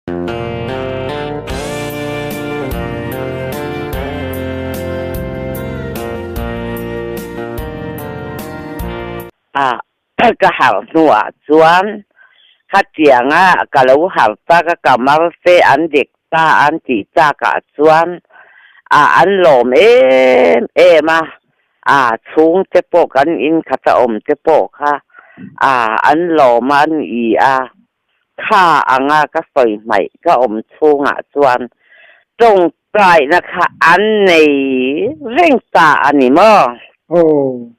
A ka harh hnuah chuan khatianga ka lo harh tak a ka mar te an dik ta an tih takah chuan a an lawm em em a, a chhungte pawh kan in khat a awm te pawh kha a an lawm a an i a, kha anga ka sawi hmaih ka awm chhungah chuan tawngtaina kha an nei reng ta a ni maw? Aw.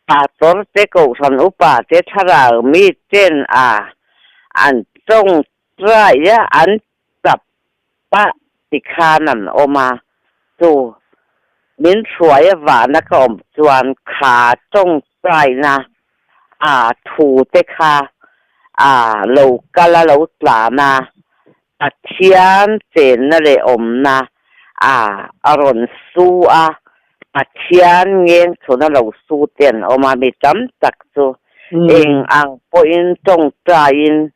Pastor te Kohhran upa te thlarau mi ten a an tawngtai a an tap a tikhan an awm a, chu min hruai avana ka awm chuan kha tawngtaina a thu te kha a lo kal a lo tlan a, Pathian chenna leh awmna a a rawn su a, Pathian ngeng chhuna lo su te an awm a, mi tam tak chu eng ang pawhin tawngtaiin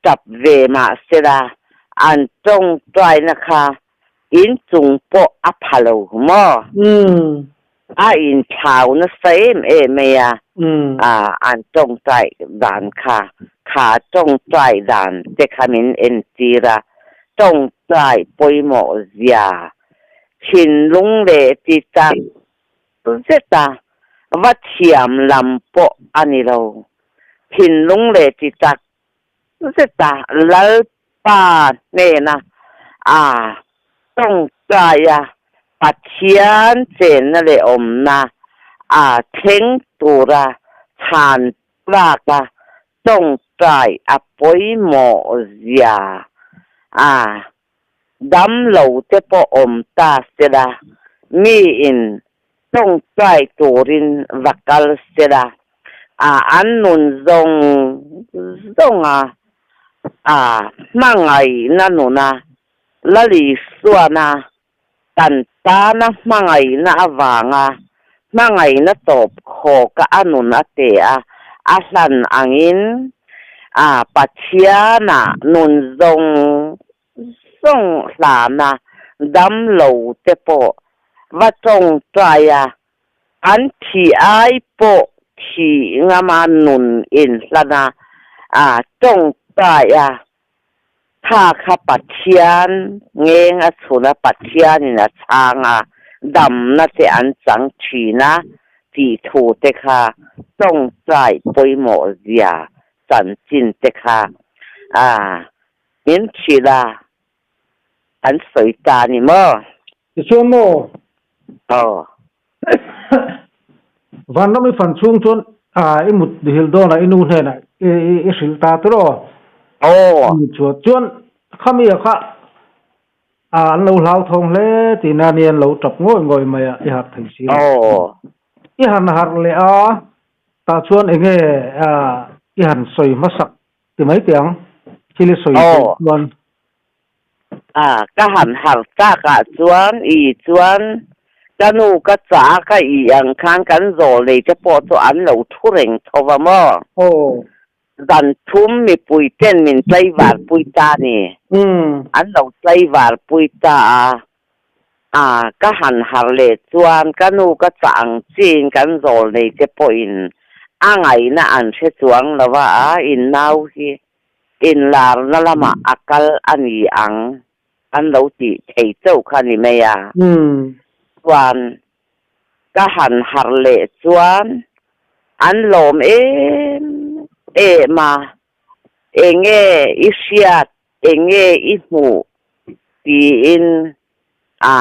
tap ve mah sela an tawngtaina kha inchung pawh a pha lo maw? A inthlau nasa em em mai a, an tawngtai dan kha, kha tawngtai dan te kha min entir a, tawngtai pawimawh zia thinlung leh ti tak zet a, va thiam lam pawh a ni lo, thinlung leh ti tak zet a, Lalpa hnena a tawngtai a, Pathian chenna leh awmna a thleng tura chhan tlak a tawngtai a pawimawh zia a Damlo te pawh awm ta sela, miin tawngtai turin va kal sela, a an nun zawng zawnga a hmangaihna nuna Lalisuana kan tana hmangaihna avanga hmangaihna tawp khawka a nun a te a, a hlan angin a Pathiana nun zawng zawng hlana damlo te pawh va tawngtai a, an thih ai pawh thih ngama nun inhlana a tawngtai a. Kha kha Pathian ngeng a chhun a, Pathianin a chhang a, damna te an chang thin a tih thu te kha tawngtai pawimawh zia chanchin te kha a min hrilh a, an sawi ta ni maw? Tichuan maw? Aw. Vanram i fan chhung chuan i mut hil dawnah i nu hnenah i hrilh ta tur aw. Aw. Chuan khami a kha an lo hlauthawng hle tih na nia an lo tap ngawih ngawih mai a i harh thei si lo. Aw. I han harh leh a tah chuan enge i han sawi hmasak ti mai teh ang thil i sawi theih chuan. A, ka han harh takah chuan i chuan ka nu ka chah a ka i ang khan kan zawl nei te pawh chu an lo thu reng tho va maw? Aw. Zan thum mipui ten min tlaivar pui ta ni. An lo tlaivar pui ta a, a, ka han harh leh chuan ka nu ka chah ang chiin kan zawl nei te pawhin a ngaihna an hre chuang lo va, a in nau hi Inlarna lamah a kal a ni ang an lo tih thei chauh kha ni mai a. Chuan ka han harh leh chuan an lawm em em a, enge i hriat, enge i hmuh tiin a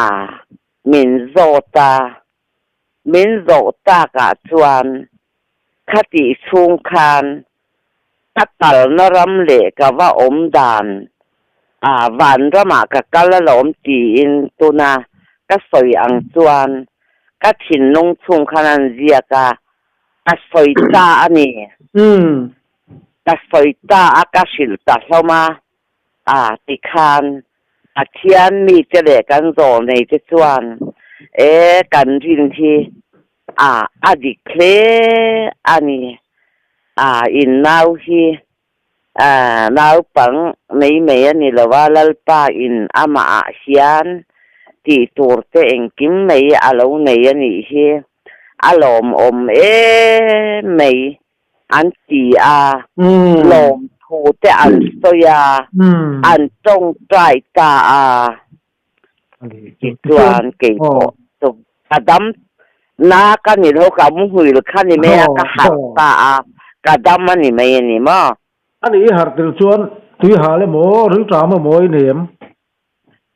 min zawt a. Min zawh takah chuan khatih chhung khan ka kalna ram leh ka va awm dan a vanramah ka kal alawm tiin tuna ka sawi ang chuan ka thinlung chhung khan an ziak a, ka sawi ta a ni. Ka sawi ta a, ka hrilh ta hlawm a, a tikhan Pathian mite leh kan zawlnei te chuan e kan rin hi a a dik hle a ni. A in nau hi Ah, naupang mai mai a ni lo a, Lalpa in amah ah hian tih tur te engkim mai a lo nei a nih hi, a lawmawm em mai an ti a, lawmthu te an sawi a, an tawngtai ta a. Tichuan keipawh chu ka dam na ka ni lo, ka muhil kha ni mai a, ka harh ta a, ka dam a ni mai a ni maw? A nih i harh tel chuan tui hal emaw rilṭam emaw i nei em?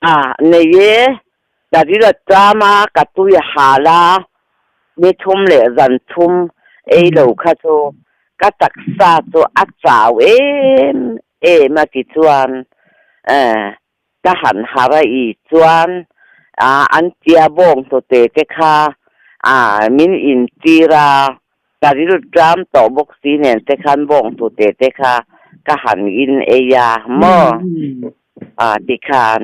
A, nei e, ka ril a ṭam a, ka tui a hal a, ni thum leh zan thum ei lo kha chu ka taksa chu a chau em em a tichuan Ka han harh a i chuan an tia bawng hnute te kha min intir a, ka rilṭam tawh bawk si nen te khan bawng hnute te kha ka han in ei a maw? Tikhan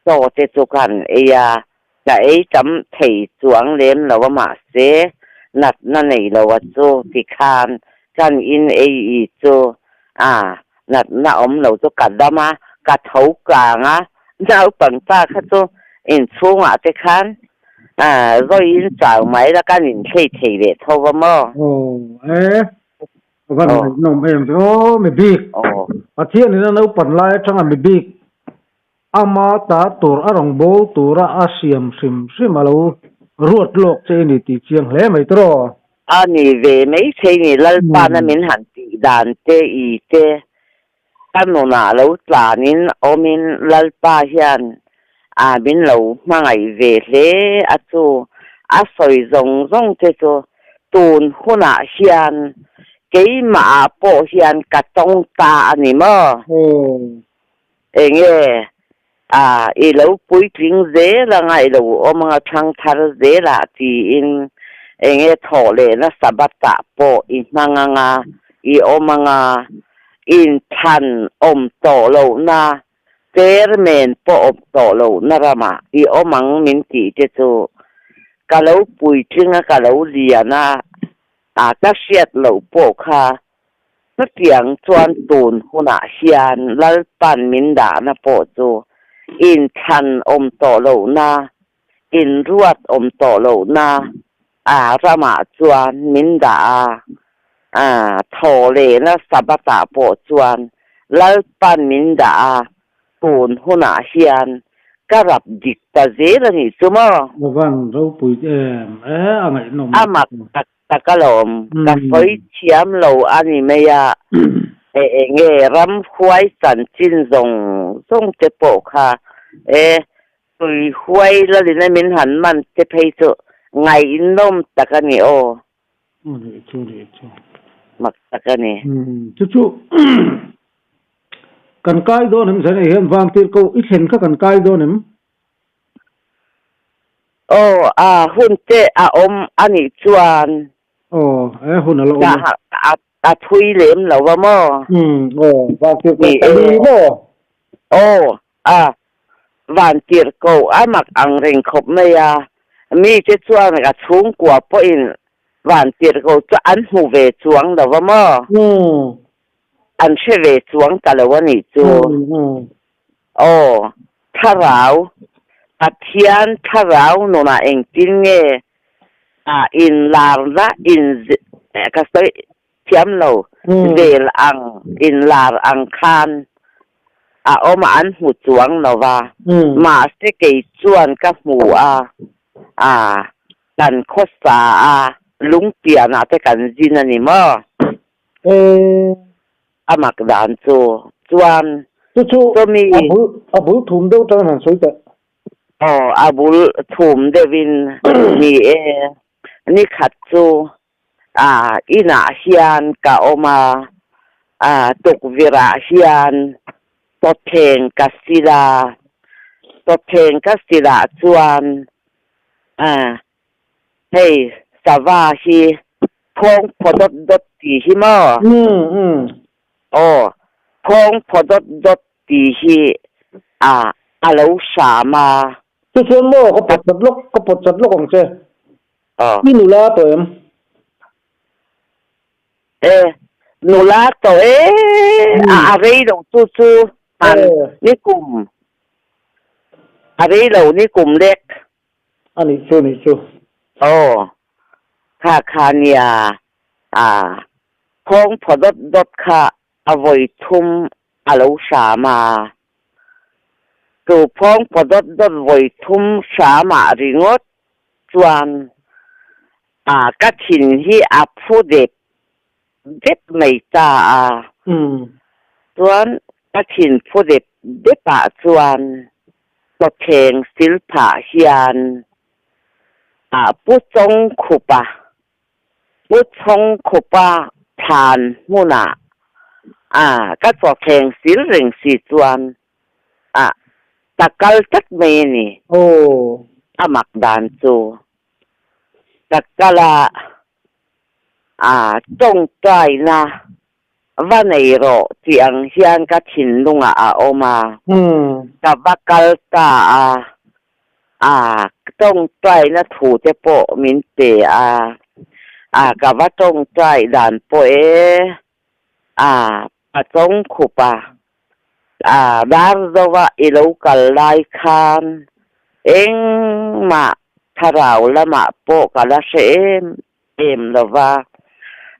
chaw te chu ka han ei a, ka ei tam thei chuang lem lo a mahse natna nei lo a chu tikhan kan in ei i chu Natna awm lo chu ka dam a, ka tho kang a, naupang pa kha chu inchhungah te khan vawiin chau mai la kan inthlei thei leh tho va maw? Aw e, ka van ngaihnawm em ve aw, mi bik. Pathian in a naupan lai atanga mi bik ama ta tur a rawn bawl tura a siam hrim hrim a lo ruat lawk che i ni tih chiang hle mai tawh. A ni ve mai thei ni, Lalpana min han tih dan te i te ka nunah lo tlanin awmin Lalpa hian a min lo hmangaih ve hle a chu a sawi zawng zawng te chu tun hunah hian keimah ah pawh hian ka tawng ta a ni maw? Enge a i lo puitling zel anga i lo awm anga thlang thar zelah tiin enge thawh lehna Sabbath ah pawh i hmang anga i awm anga inthlan awm tawh lohna chairman pawh awm tawh lohna ramah i awm ang min tih te chu ka lo puitling a ka lo lian a a ka hriat loh pawh kha Chutiang chuan tun hunah hian Lalpan min dahna pawh chu inthlan awm tawh lohna, inruat awm tawh lohna a ramah chuan min dah a, a thaw lehna Sabbath-ah pawh chuan Lalpan min dah a, tun hunah hian ka rap dik ta zel a nih chu maw? Van ropui em e, a ngaihnawm. A mak tak Tak alawm, ka sawi thiam lo a ni mai a, e enge ramhuai chanchin zawng zawng te pawh kha e tui huai lalin a min han man te phei chu ngaihnawm tak a ni aw. Anih chu anih chu. Mak tak a ni. Chu chu kan kai dawn em zan ah hian vangtir ko i thlen kha kan kai dawn em? Aw, a hun te a awm a nih chuan. Aw, e hun a la awm a. A thui lem lo a maw? Umm, aw, vantirhkoh pali maw? Aw, a vantirhkoh a mak ang reng khawp mai a, mite chuan a chhungkua pawhin vantirhkoh chu an hmu ve chuang lo a maw? Umm. An hre ve chuang ta lo a nih chu. Umm. Aw, thlarau, Pathian thlarau nunah engtin nge a inlarna in ka sawi thiam lo, vel ang inlar ang khan a awm a an hmu chuang lo va, mahse kei chuan ka hmu a, a kan khawsa a, lungpianah te kan zin a ni maw? A mak dan chu chuan Chu chu chumi a bul a bul thum deuh tang han sawi teh. Aw a bul thum deuhin ni e, ni khat chu a inah hian ka awm a, a tukvirh ah hian tawthleng ka sil a, tawthleng ka sil ah chuan a Hei sava hi phawng phaw dawt dawt tih hi maw? Aw, phawng phaw dawt dawt tih hi a a lo hram a. Chu chuan maw ka pawt chat lawk, ka pawt chat lawk ang che. Aw. I nula tawh em? E, Nula tawh e a a rei lo chu chu han ni kum a rei lo ni kum lek. A nih chu nih chu. Aw kha kha nia a khawng phaw dawt dawt kha a vawi thum a lo hram a. Chu phawng phaw dawt dawt vawi thum hram ah ringawt chuan a ka thin hi a phu dep dep mai ta a. Chuan ka thin phu dep dep ah chuan chawthleng sil phah hian a pu chawng khup a. Pu Chawngkhupa thlan hmunah a ka chawthleng sil reng si chuan a ta kal tlat mai a ni. A mak dan chu ka kal a, a tawngtaina va nei rawh tih ang hian ka thinlungah a awm a, ka va kal ta a, a tawngtaina thu te pawh min pe a, a ka va tawngtai dan pawh e, a pa chawngkhup a, a dar zova i lo kal lai khan engmah thlarau lamah pawh ka la hre em em lo va,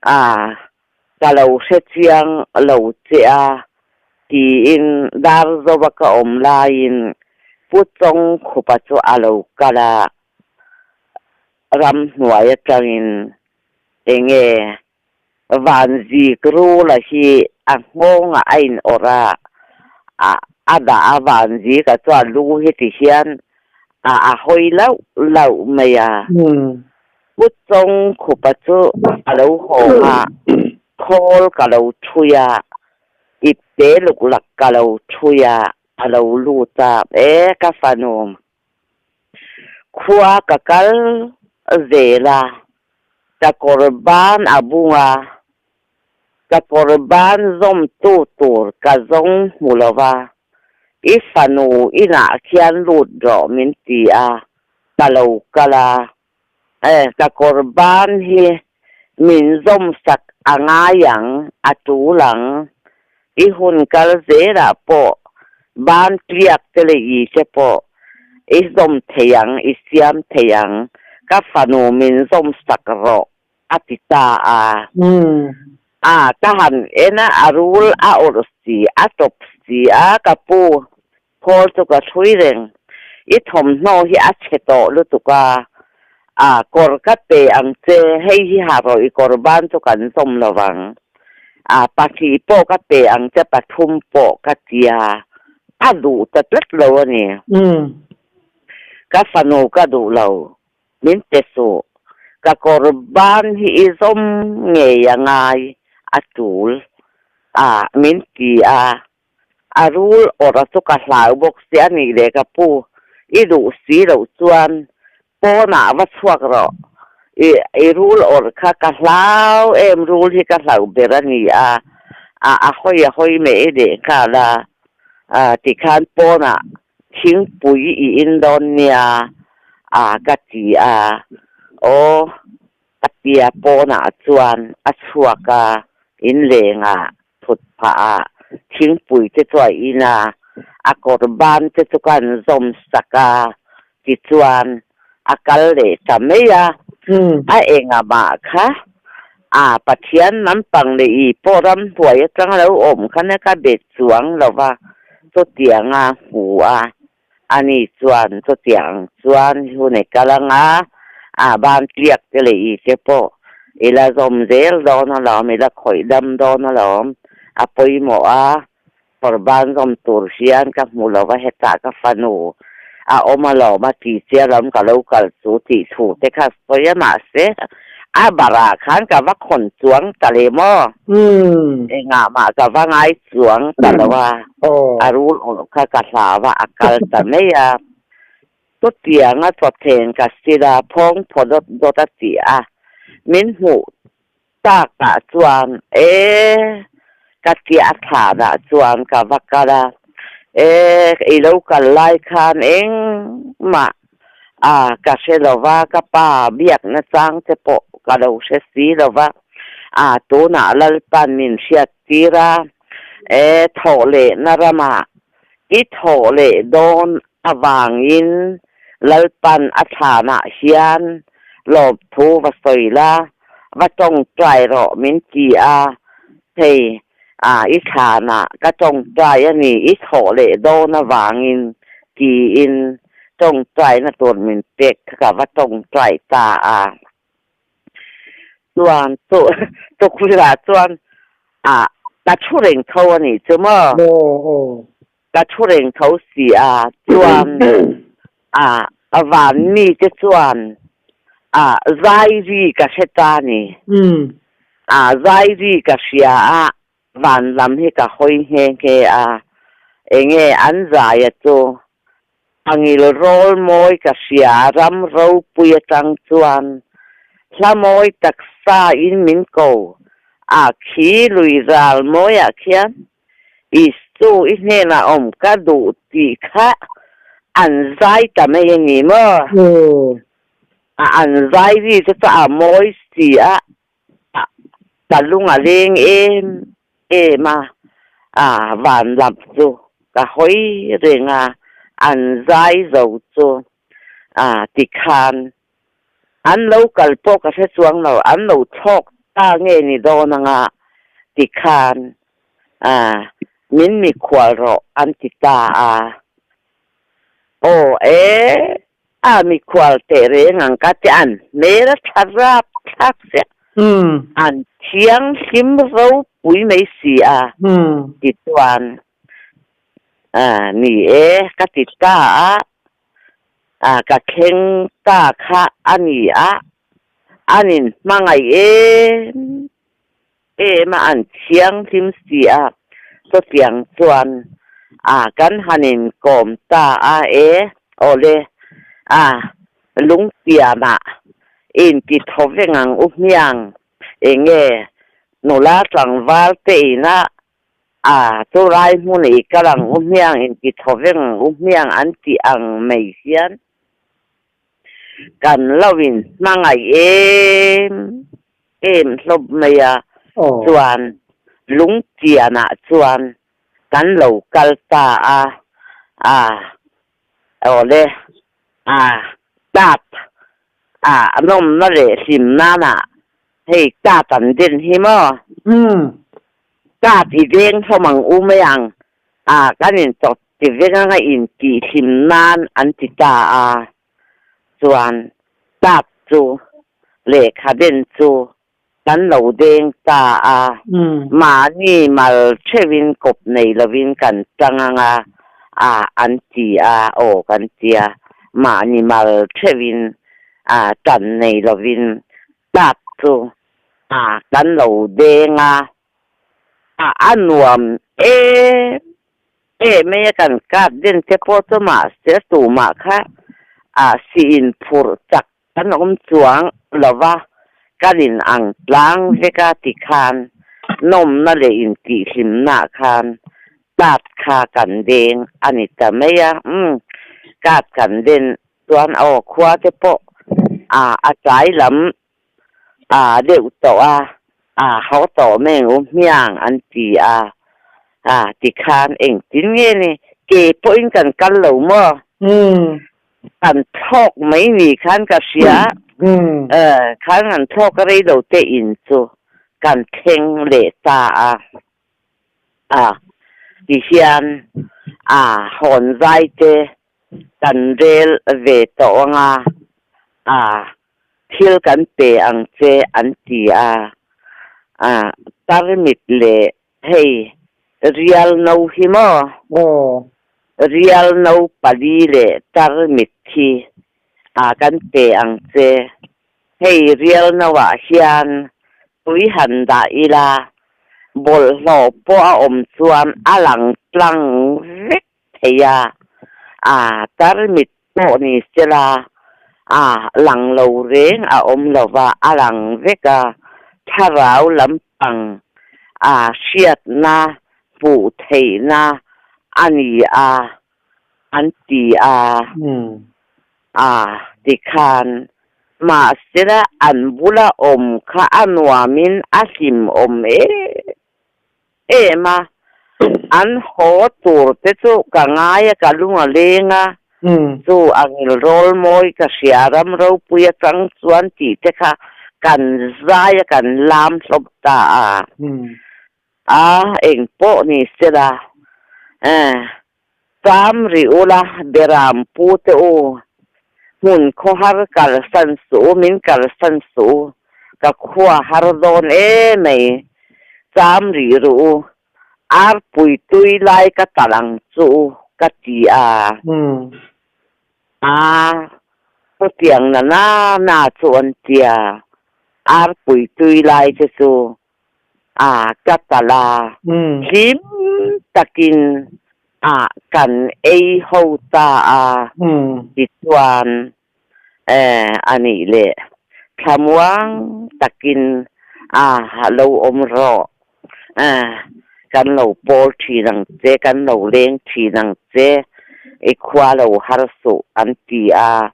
a ka lo hre chiang lo che a tiin dar zova ka awm laiin Pu Chawngkhupa chu a lo kal a, ramhnuai atangin enge Vanzik Rula hi a nghawngah a in awrh a, a a dah a Vanzika chuan lu hi ti hian a a hawi lauh lauh mai a. Pu Chawngkhupa chu a lo hawng a, khawl ka lo thui a, ipte luklak ka lo thui a, a lo lut a, E ka fanu, khua ka kal zel a, ka kawr ban a bung a, ka kawr ban zawmtu tur ka zawng hmu lo va, I fanu inah khian lut rawh min ti a, ka lo kal a, E, ka kawr ban hi min zawm sak a ngai ang, a tul ang. I hun kal zelah pawh ban tliak te leh i te pawh i zawm thei ang, i siam thei ang. Ka fanu min zawm sak rawh a ti ta a. A, ka han en a, a rul a awrh si, a tawp si a, ka pu Khawl chu ka thlui reng. I thawmhnaw hi a chhe tawh lutuk a, a kawr ka pe ang che, hei hi ha rawh i kawr ban chu kan zawm lo vang. A pahnih pawh ka pe ang che, pathum pawh ka tia, a duh ta tlat lo a ni. Ka fanu ka duh lo, min pe suh. Ka kawr ban hi i zawm ngei a ngai, a tul a, min ti a. A rul awrh a chu ka hlau bawk si a nih leh ka pu, i duh si loh chuan pawnah va chhuak rawh. I i rul awrh kha ka hlau em rul hi ka hlauh ber a ni a, a a hawi a hawi meh i leh nghal a, a tikhan pawnah thingpui i in dawn nia a ka ti a, aw a tia pawnah chuan a chhuak a, inlengah Thut phah a, thingpui te chu a in a, a kawr ban te chu ka han zawm sak a, tichuan a kal leh ta mai a, a enga mah kha a Pathian lampang leh i pawh ramhnuai atanga lo awm khan a ka be chuang lo va, chutianga hmu a, ani chuan chutiang chuan hun i kal anga a ban tliak te leh i te pawh i la zawm zel dawn alawm, i la khawih dam dawn alawm, a pawimawh a, kawr ban zawm tur hian ka hmu lo va hetah ka fanu a awm alawm a ti che alawm ka lo kal chu tih thu te kha sawi a mahse a barah khan ka va khawn chuang ta le maw? Engah mah ka va ngai chuang ta lo a. A rul awrh kha ka hlau a, a kal ta mai a. Chutianga chawthleng ka sil a, phawng phaw dawt dawt a ti a. Min hmuh takah chuan e ka tia a thlanah chuan ka va kal a. E i lo kal lai khan engmah a ka hre lo va, ka pa biakna chang te pawh ka lo hre si lo va. A tunah Lalpan min hriattir a, e thawh lehna ramah i thawh leh dawn avangin Lalpan a thlanah hian lawmthu va sawi la, va tawngtai rawh min ti a, hei a i thlanah ka tawngtai a ni, i thawh leh dawn avangin tiin tawngtaina tur min pek kha ka va tawngtai ta a. Chuan chu tukverhah chuan ah ka thu reng tho a nih chu maw? Ka thu reng tho si a, chuan ah a van mite chuan ah zai ri ka hre ta a ni. Ah zai ri ka hria a, van lam hi ka hawi nghe nghe a, enge an zaia chu Angil rawl mawi ka hria ram ropui atang chuan hla mawi taksa in min ko a khi lui ral mawi ah khian Isu i hnenah awm ka duh tih kha an zai ta mai a ni maw? A an zai ri te chu a mawi si a, ka lung a leng em em a, a van lam chu ka hawi reng a, an zai zo chu a tikhan an lo kal pawh ka hre chuang lo, an lo thlawk ta nge ni dawn anga tikhan a min mikhual rawh an ti ta a, aw e. A mikhual teh reng ang ka ti an hmel a tha rap thlak chiah. An thianghlim ropui mai si a ti chuan ni e ka ti ta a, ka thleng ta kha a ni a, an inhmangaih em em a, an thianghlim si a, chutiang chuan a kan han inkawm ta a e, awle a lungtianah inti thaw veng ang u hmiang, enge nula tlangval te inah a chulai hmun i kal ang u hmiang, inti thaw veng ang u hmiang an tih ang mai hian kan lo inhmangaih em em hlawp mai a, chuan lungtianah chuan kan lo kal ta a, a awle a tap a nawmna leh hlim nanah hei tap an den hi maw? Tap i veng hlawm ang u mai ang a, kan intawt ti veng anga intih hlim nan an ti ta a. Chuan tap chu lehkha den chu kan lo deng ta a, mahni mal theuhin kawp nei lovin kan tang anga a an ti a, aw kan ti a, mahni mal theuhin a tan nei lovin tap chu a kan lo deng a, a a nuam em em mai a kan kap den te pawh chu mahse tumah kha a si in phurh chak kan awm chuang lo va, kan in ang tlang vek a ti khan nawmna leh intihhlimna khan kat kha kan deng a ni ta mai a, umm kat kan den chuan aw khua te pawh a a tlai lam a deuh tawh a, a haw tawh mai ang u hmiang an ti a, a tikhan engtin nge ni ke pawhin kan kal lo maw? Kan thlawk mai ni khan ka hria, khan kan thlawk a rei lo te in chu kan thleng leh ta a, a tihian a hawn zai te kan rel ve tawh ang a, a thil kan pe ang che an ti a, a tarmit leh hei rial no hi maw? Aw. Rial no pali leh tarmit hi a kan pe ang che, hei rial no ah hian tui han dah ila bawlhhlawh pawh a awm chuan a lang tlang vek thei a, a tarmit pawh ni sela a lang lo reng a awm lo va, a lang vek a, thlarau lampang a hriatna hmuh theihna a ni a, an ti a, a tikhan. Mahsela an bula awm kha a nuamin a hlimawm em em a, an haw tur te chu ka ngai a, ka lung a leng a, chu a ngilrawl mawi ka hria ram ropui atang chuan tih te kha kan zai a kan lam hlawm ta a, a eng pawh ni sela Sam rih ula, Beram pu te u, hmun khawhar kalsan suh u, min kalsan suh u, ka khua har dawn emai. Sam rih ruh u, arpui tui lai ka talh ang chu u, ka ti a. A, chutiang na na na chu an tia, arpui tui lai te chu a ka talh a, hlim takin a kan ei ho ta a, tichuan a nih leh thlamuang takin a lo awm rawh, kan lo pawl thin ang che, kan lo leng thin ang che, i khua lo har suh an ti a,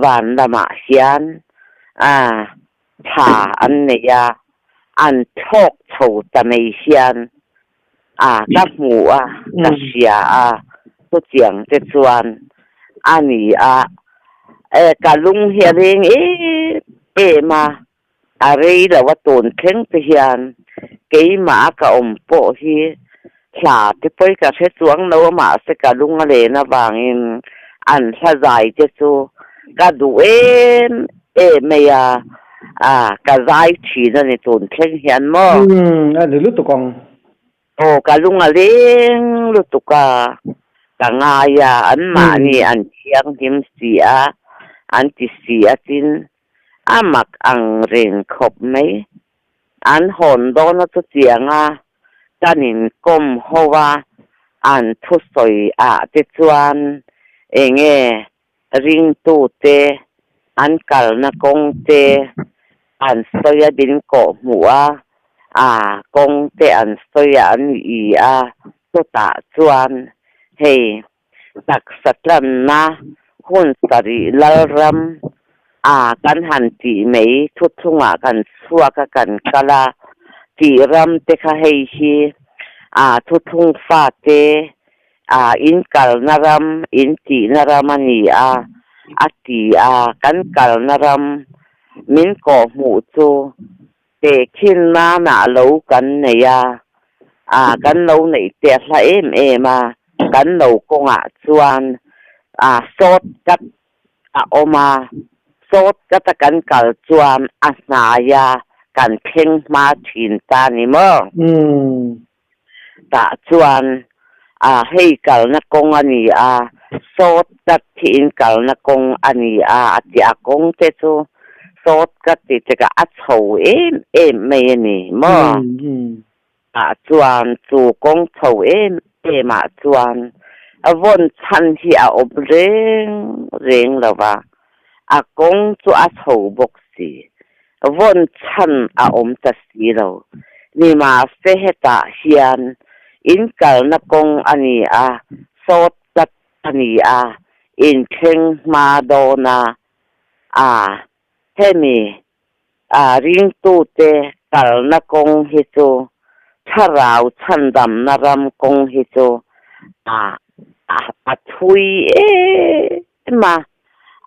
van lamah hian a Thla an nei a, an thlawk chho ta mai hian a ka hmu a, ka hria a, chutiang te chuan a ni a, e ka lung hi a leng em em a, a rei lo a tun thleng te hian keimah a ka awm pawh hi hla te pawi ka hre chuang lo a mahse ka lung a len avangin an hla zai te chu ka duh em em mai a, a ka zai thin a ni tun thleng hian maw? Umm a ni lutuk ang. Aw ka lung a leng lutuk a, ka ngai a, anmahni an thianghlim si a, an ti si a tin a mak ang reng khawp mai. An hawn dawn a chutiang a kan inkawm ho a, an thusawi ah te chuan enge ringtu te an kalna kawng te an sawi a din kawh hmuh a, a kawng te an sawi a an i a, chutah chuan hei taksa tlanna hun sarih Lalram a kan han tih mai thuthlungah kan chhuak a kan kal a tih ram te kha hei hi a thuthlung fate a in kalna ram in tihna ram a ni a a ti a kan kalna ram min kawhhmuh chu Tehkhin nanah lo kan nei a, a kan lo neih teh hla em em a, kan lo kawngah chuan a short cut a awm a, short cut a kan kal chuan a hnai a kan thleng hma thin ta ni maw? Tah chuan a hei kalna kawng a ni a, short cut hi in kalna kawng a ni a a ti a, kawng te chu short cut tih tikah a chho em em mai a ni maw? Tah chuan chu kawng chho em em ah chuan a vawn chhan hi a awm reng reng lo va, a kawng chu a chho bawk si. Vawn chhan a awm ta si lo. Nimahse hetah hian in kalna kawng a ni a, short cut a ni a, in thleng hma dawn a, a hemi a ringtute kalna kawng hi chu thlarau chhandamna ram kawng hi chu a a thui em a,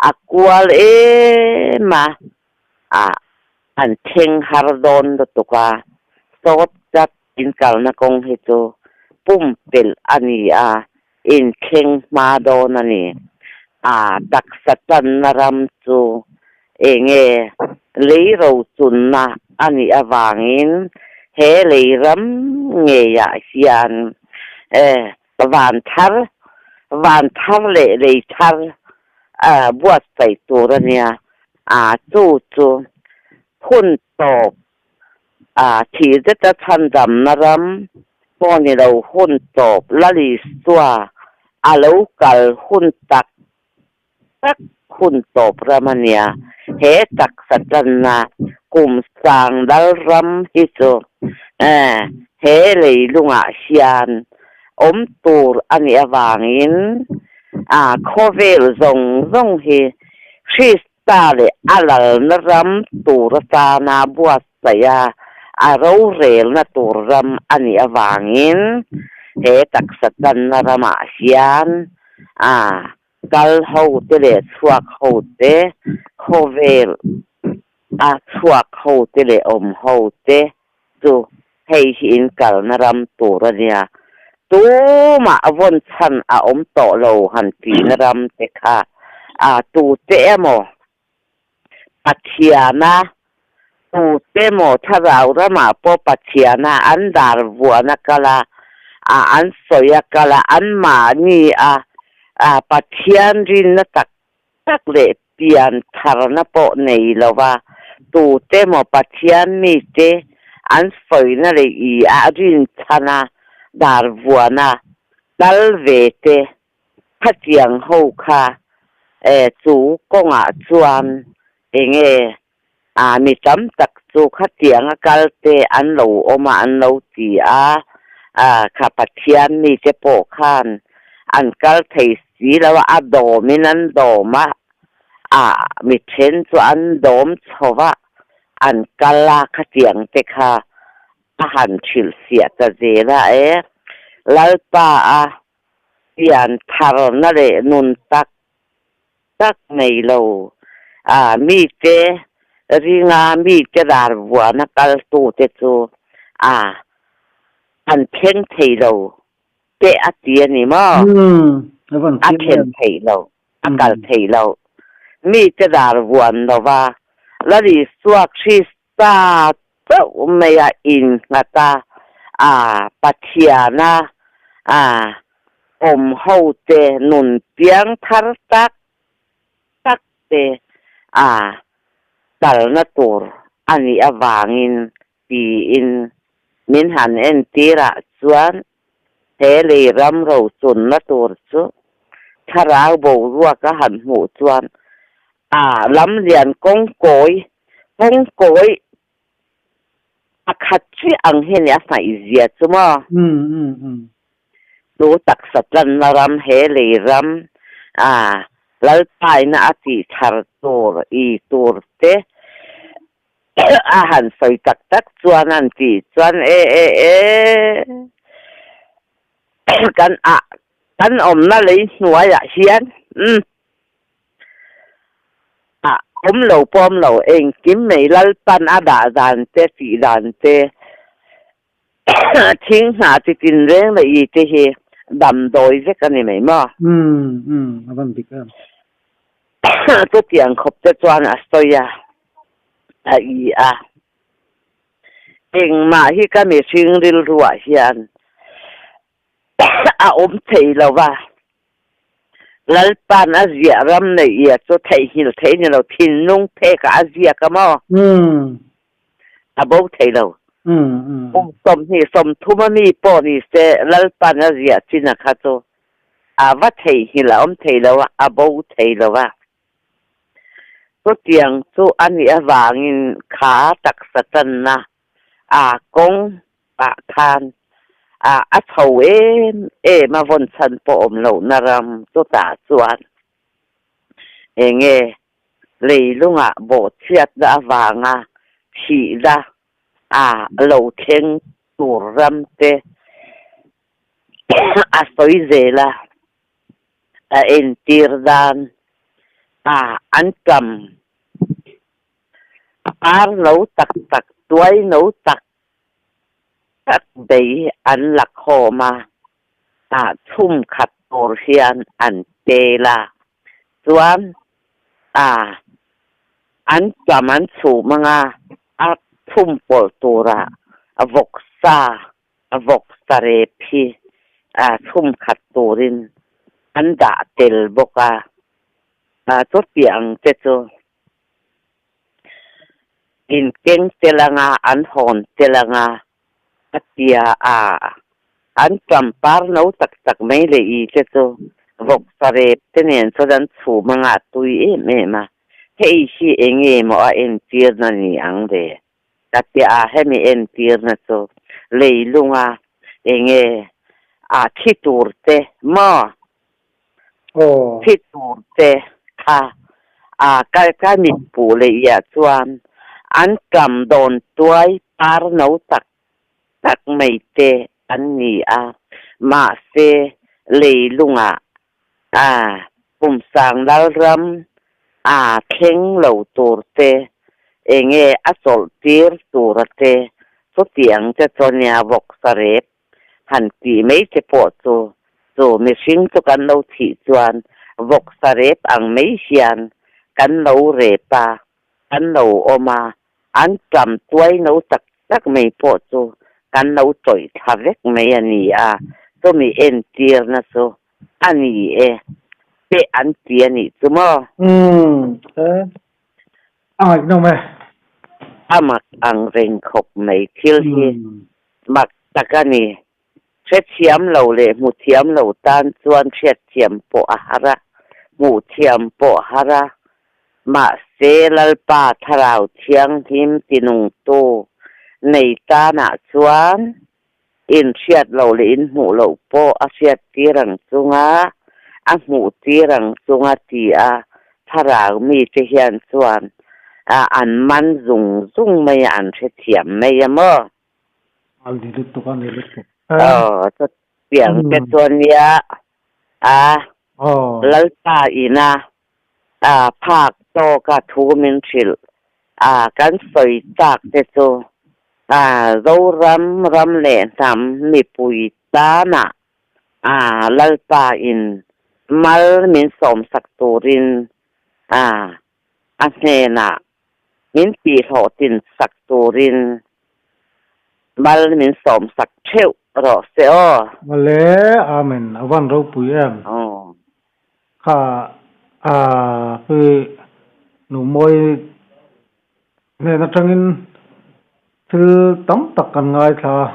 a kual em a, a an thleng har dawn lutuk a, short cut in kalna kawng hi chu pumpelh a ni a, in thleng hma dawn a ni. A taksa tanna ram chu enge lei rochunna a nih avangin he lei ram ngeiah hian van thar, van thar leh lei thar buatsaih tur a nia, a chu chu hun tawp a thih zeta chhandamna ram pawh ni lo hun tawp Lalisua a lo kal hun tak tak hun tawp ram a nia, he taksa tanna kum sang dal ram hi chu he leilungah hian awm tur a nih avangin a khawvel zawng zawng hi Krista. Krista leh a lalna ram tur atana buatsaih a, a rorelna tur ram a nih avangin he taksa tanna ramah hian a kal hote leh chhuak hote, khawvel a chhuak hote leh awm hote chu hei hi in kalna ram tur a nia. Tumah vawn chhan a awm tawh lo han tihna ram te kha a tute emaw Pathiana, tute emaw thlarau ramah pawh Pathiana an dar vuahna kal a, an sawi a kal a, anmahni a Pathian rinna tak tak leh pian tharna pawh nei lova tute maw Pathian mite an sawina leh i a rinchhana dar vuana kal ve te khatiang ho kha e chu kawngah chuan enge a mi tam tak chu khatianga kal te an lo awm a an lo ti a, a kha Pathian mite pawh khan an kal thei si lo a, a dawmin an dawm a, a mi then chu an dawm chho va, an kal a khatiang te kha a han hrilhfiah ta zel a e, Lalpa a pian tharna leh nun tak tak nei lo a mite ringa mite lar vuana kaltute chu a an thleng thei lo te a ti a ni maw? A thlen thei lo, a kal thei lo. Mite lar vuan lova Lal Isua Krista chauh mai a innghat a, a Pathiana a awm hote nun piang thar tak tak te a kalna tur a nih avangin tiin min han entirah chuan he lei ram rochunna tur chu thlarau boruak a han hmuh chuan a lamlian kawngkawi kawngkawi pakhat chiah ang hian a hnaih zia chu maw? Chu taksa tlanna ram he lei ram a Lalpaina a tih thar tur i tur te a han sawi tak tak chuan an tih chuan e e e kan a kan awmna lei hnuaiah hian umm A awm lo pawm lo engkim mai Lalpan a dah dan te tih dan te thing hna chi tin reng leh i te hi damdawi vek a ni mai maw? Umm umm a van dik em. Chutiang khawp te chuan a sawi a, a i a. Engmah hi ka mihring rilruah hian a awm thei lo va. Lalpa'n a ziah ram neih ia chu theihnghilh theih ni lo, thinlung phek ah a ziak a maw? A bo thei lo. Kum 30 a mi pawh ni se Lalpa'n a ziah chin a kha chu a va theihnghilh a awm thei lo a, a bo thei lo a. Chutiang chu a nih avangin kha taksa tanna a kawng ah khan a chho em em a vawn chhan pawh awm lohna ram chutah chuan enge leilungah bawhchhiatna avanga thihna a lo thleng tur ram te a sawi zel a, a entir dan a an tam. Ar no tak tak, tuai no tak tak bei an la khawm a, ah chhum khat tur hian an tel a, chuan ah an tam an chhum anga a chhum pawlh tura vawksa vawksa rep hi ah chhum khat turin an dah tel bawk a, ah chutiang ang te chu. Inkeng tel anga an hawn tel anga a tia a, an ṭampar no tak tak mai leh i te chu vawksa rep te nen chuan an chhum anga a tui em em a, hei hi enge maw a entirna ni ang ve ka tia a, hemi entirna chu leilunga enge a thi tur te maw thi tur te kha. A ka ka mit puh leh iah chuan an ṭam dawn tuai par no tak tak mai te an ni a, mahse leilungah a pumsang lalram a thleng lo tur te, enge a chawlh tir tura te chutiang te chuan nia vawksa rep han tih mai che pawh chu chu mihring chu kan lo thih chuan vawksa rep ang mai hian kan lo rep a, kan lo awm a, an ṭam tuai no tak tak mai pawh chu kan lo tawih thla vek mai a ni a, chumi entirna chu a ni e te an ti a nih chu maw? Umm, a ngaihnawm e. A mak ang reng khawp mai thil hi mak tak a ni. Hrethiam lo leh hmuthiam lo tan chuan hriatthiam pawh a har a, hmuhthiam pawh a har a. Mahse, Lalpa Thlarau Thianghlim tinungtu nei tanah chuan inhriat loh leh inhmuh loh pawh a hriattir ang chunga a hmuhtir ang chunga ti a Thlarau mite hian chuan an man zung zung mai a, an hrethiam mai a maw? A ni lutuk a ni lutuk. Aw, chutiang te chuan nia a Lalpa ina a phak tawka thu min hrilh a kan sawi chak te chu a Zoram ram leh hnam mipui tana a Lalpa in mal min sawmsak turin a a hnenah min tihhlawhtin sak turin mal min sawm sak theuh rawh se aw. Mawle, Amen, a van ropui em. Kha a pi nu mawi hnen atangin thil tam tak kan ngaithla a,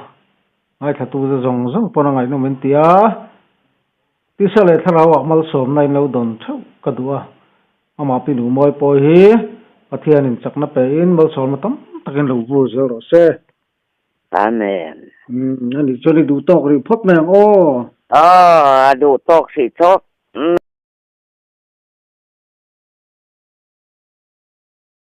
ngaithlatu te zawng zawng pawn a ngaihnawm in ti a, tisa leh thlarau ah malsawmna in lo dawn theuh ka duh a. Amah pi nu mawi pawh hi Pathianin chakna pein malsawmna tam takin lo vur zel rawh se. Amen. Umm a nih chuan i duh tawk rih phawt mai ang aw. Aw a duh tawk hrih chawk.